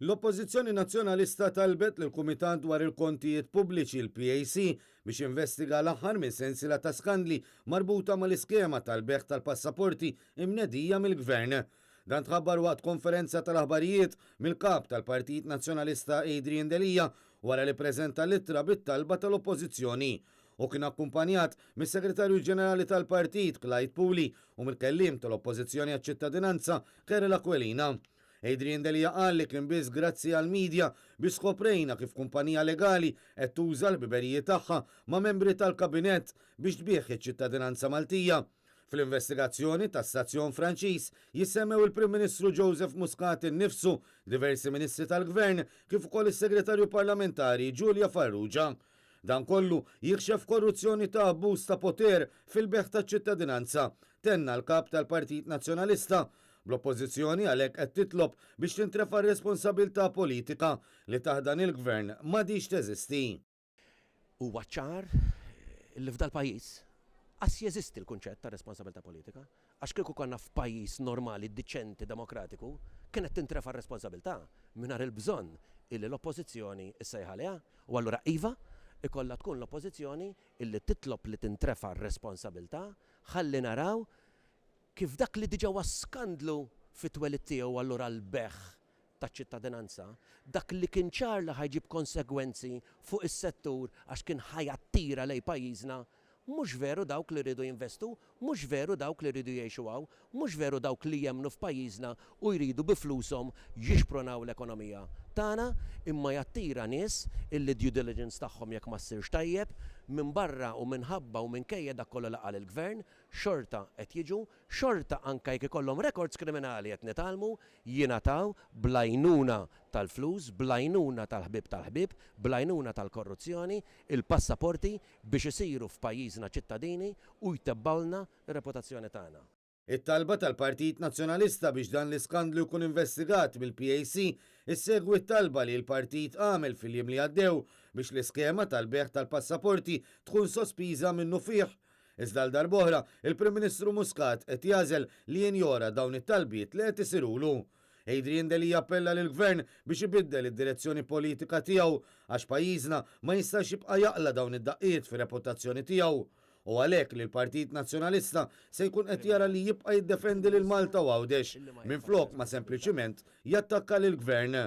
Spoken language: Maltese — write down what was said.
L-Oppożizzjoni Nazzjonalista talbet lill-Kumitat dwar il-Kontijiet Pubbliċi, l-PAC, biex jinvestiga l-aħħar minn sensiela ta' skandli marbuta mal-iskema tal-bejgħ tal-passaporti imnedija mill-Gvern. Dan tħabbar waqt konferenza tal-aħbarijiet mill-Kap tal-Partit Nazzjonalista Adrian Delia wara li preżenta l-ittra bit-talba tal-Oppożizzjoni. Hu kien akkumpanjat mis-Segretarju Ġenerali tal-Partit Clyde Puli u mill-Kelliem tal-Oppożizzjoni għaċ-Ċittadinanza Karol Aquilina. Adrian Delia qal li kien biss grazzi għall-media biex skoprejna kif kumpanija legali qed tuża l-ħbiberiji tagħha ma' membri tal-Kabinett biex tbigħ iċ-ċittadinanza Maltija. Fl-investigazzjoni tas-stazzjon Franċiż jissemmew il-Prim Ministru Joseph Muscat innifsu, diversi Ministri tal-Gvern kif ukoll is-Segretarju Parlamentari Julia Farrugia. Dan kollu jikxef korruzzjoni ta' abbuż ta' poter fil-bejgħ taċ-ċittadinanza, tenna l-Kap tal-Partit Nazzjonalista. Bl-Oppożizzjoni għalhekk qed titlob biex tintrefa' r-responsabilità politika li taħt dan il-Gvern m'għadhiex teżisti. Huwa ċar li f'dal-pajjiż qas jeżisti l-kunċett ta' responsabilità politika. Għax kieku konna f'pajjiż normali, diċenti, demokratiku, kienet tintrefa' r-responsabilità mingħajr il-bżonn illi l-Oppożizzjoni ssejjaħ għaliha. U allura iva, ikollha tkun l-Oppożizzjoni illi titlob li tintrefa' r-responsabilità ħalli naraw kif dak li diġà huwa skandlu fit-twelid tiegħu allura l-bejgħ taċ-ċittadinanza, dak li kien ċar li ħa jġib konsegwenzi fuq is-settur għax kien ħa jattira lejn pajjiżna, mhux veru dawk li riedu jinvestu, mhux veru dawk li riedu jgħixu hawn, mhux veru dawk li jemmnu f'pajjiżna u jridu bi flushom jixpronaw l-ekonomija tagħna, imma jattira nies illi due diligence tagħhom jekk ma ssirx tajjeb, minbarra u minħabba u minkejja dak kollu li qal il-Gvern, xorta qed jiġu, xorta anke jekk ikollhom rekords kriminali qed nitgħallmu jingħataw bl-għajnuna tal-flus, bl-għajnuna tal-ħbieb tal-ħbieb, bl-għajnuna tal-korruzzjoni, il-passaporti biex isiru f'pajjiżna ċittadini u jtebbgħulna r-reputazzjoni tagħna. It-talba tal-Partit Nazzjonalista biex dan l-iskandlu jkun investigat mill-PAC issegwi t-talba li l-partit għamel fil-jiem li għaddew biex l-iskema tal-bejgħ tal-passaporti tkun sospiża minnufih. Iżda għal darb'oħra, il-Prim Ministru Muscat qed jagħżel li jinjora dawn it-talbiet li qed isirulu. Adrian Delia appella lill-Gvern biex ibiddel id-direzzjoni politika tiegħu għax pajjiżna ma jistax jibqa' jaqla' dawn id-daqqiet fir-reputazzjoni tiegħu. U għalhekk li l-Partit Nazzjonalista se jkun qed jara li jibqa' jiddefendi lil Malta u Għawdex minflok ma sempliċiment jattakka lill-Gvern.